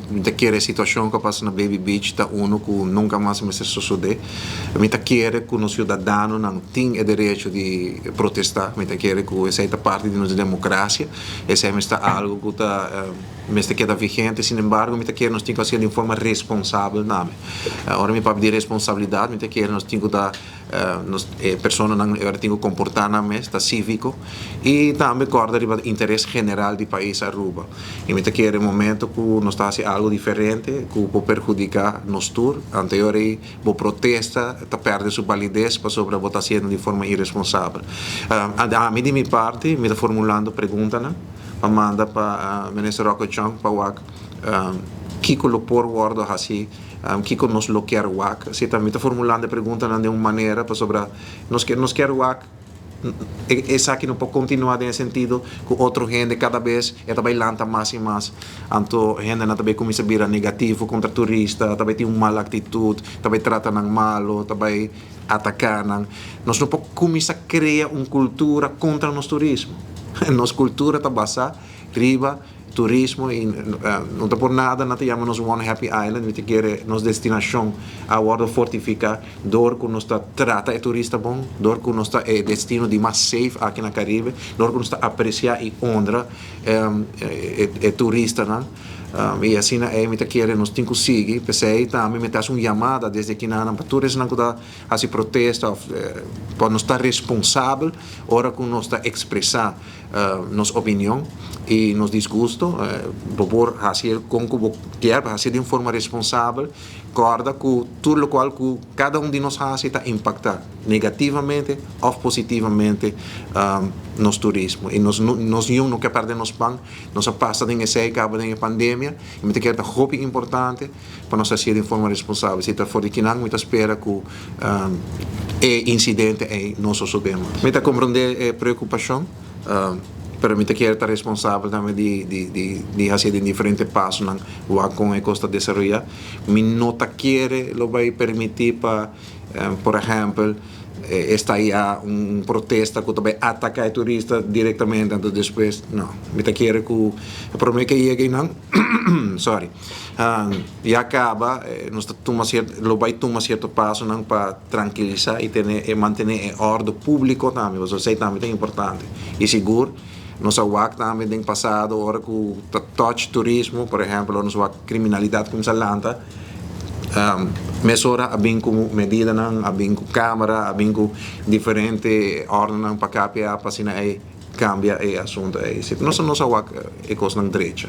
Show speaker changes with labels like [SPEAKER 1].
[SPEAKER 1] Mi ta kere e situacion cu a pasa na Baby Beach ta uno cu nunca mas mester sosode. Mi ta kere cu nos ciudadanonan tin e derecho di protesta. Mi ta kere cu esey ta parti di nos democracia. Esey mester ta algo cu ta mester keda vigente. Sin embargo, mi ta kere nos tin cu haciel di un forma responsabel tambe. Ora mi papia di responsabilidad, mi ta kere nos tin cu ta Nos e personanan e ora tin ku komportá nan mes, ta síviko i tambe kòrda riba interes general di pais Aruba. I mi ta kere momento ku nos ta hasi algu diferente ku por perhudiká nos tur, anto e ora ei bo protesta ta pèrdè su balides pasobra bo ta hasiendo di forma iresponsabel. Ami di mi parti mi ta formulando preguntanan pa manda pa Minister Rocco Chong pa wak kiko lo por wòrdu hasi. Kiko nos lo kier wak? Si ta mi ta formulando e preguntanan den un manera pasobra nos kier nos kier wak esaki no por kontinuá den e sentido ku otro hende kada bes e ta bai lanta mas i mas. Anto hendenan ta bai kuminsá bira negativo kontra turista, ta bai tin un mal aktitut, ta bai trata nan malo, ta bai ataká nan. Nos no por kuminsá krea un kultura kontra nos turismo. Nos kultura ta basá riba turismo y no ta por nada nan ta yama nos One Happy Island, mi ta kere nos destinacion a wordo fortifica door cu nos ta trata e turista bon, door cu nos ta e destino di mas safe aki na Caribe, door cu nos ta aprecia y honra e turistanan y asina ey mi ta kere nos tin cu sigui, p'esey tambe mi ta haci un yamada desde kinanan pa tur esnan cu ta haci protesta of pa nos ta responsabel ora cu nos ta expresa nos opinion y nos disgusto. Bo por haci el con cu bo kier, pero haci di un forma responsabel. Corda cu tur locual cu cada un di nos haci ta impacta negativamente of positivamente nos turismo. Y nos nos niun no kier perde nos pan. Nos a pasa den esey caba den e pandemia y mi ta kere ta hopi importante pa nos hacié den forma responsabel. Si ta for di kinan mi ta spera cu e incidente ey no sosode mas. Mi ta comprende e preocupacion, pero mi ta kier ta responsabel tambe di di di hacié den diferente pasonan wak con e cos ta desaroya. Mi no ta kere lo bay permiti pa, por ehempel, estaya un protesta cu ta bay ataca e turista directamente anto despues no. Mi ta kere cu e prome ke yega eynan, sorry. Ya caba nos ta tuma cierto, lo bay tuma cierto pasonan pa trankilisa y tene e mantene e ordo publico tambe, pasobra esey tambe ta importante. Y sigur nos a wak tambe den pasado ora cu ta touch turismo, por ehempel ora nos wak criminalidad cuminsa lanta, mesora a bin cu medidanan, a bin cu camera, a bin cu diferente ordennan pa KPA pa asina ey cambia e asunto ey. Nos a wak e cosnan drecha.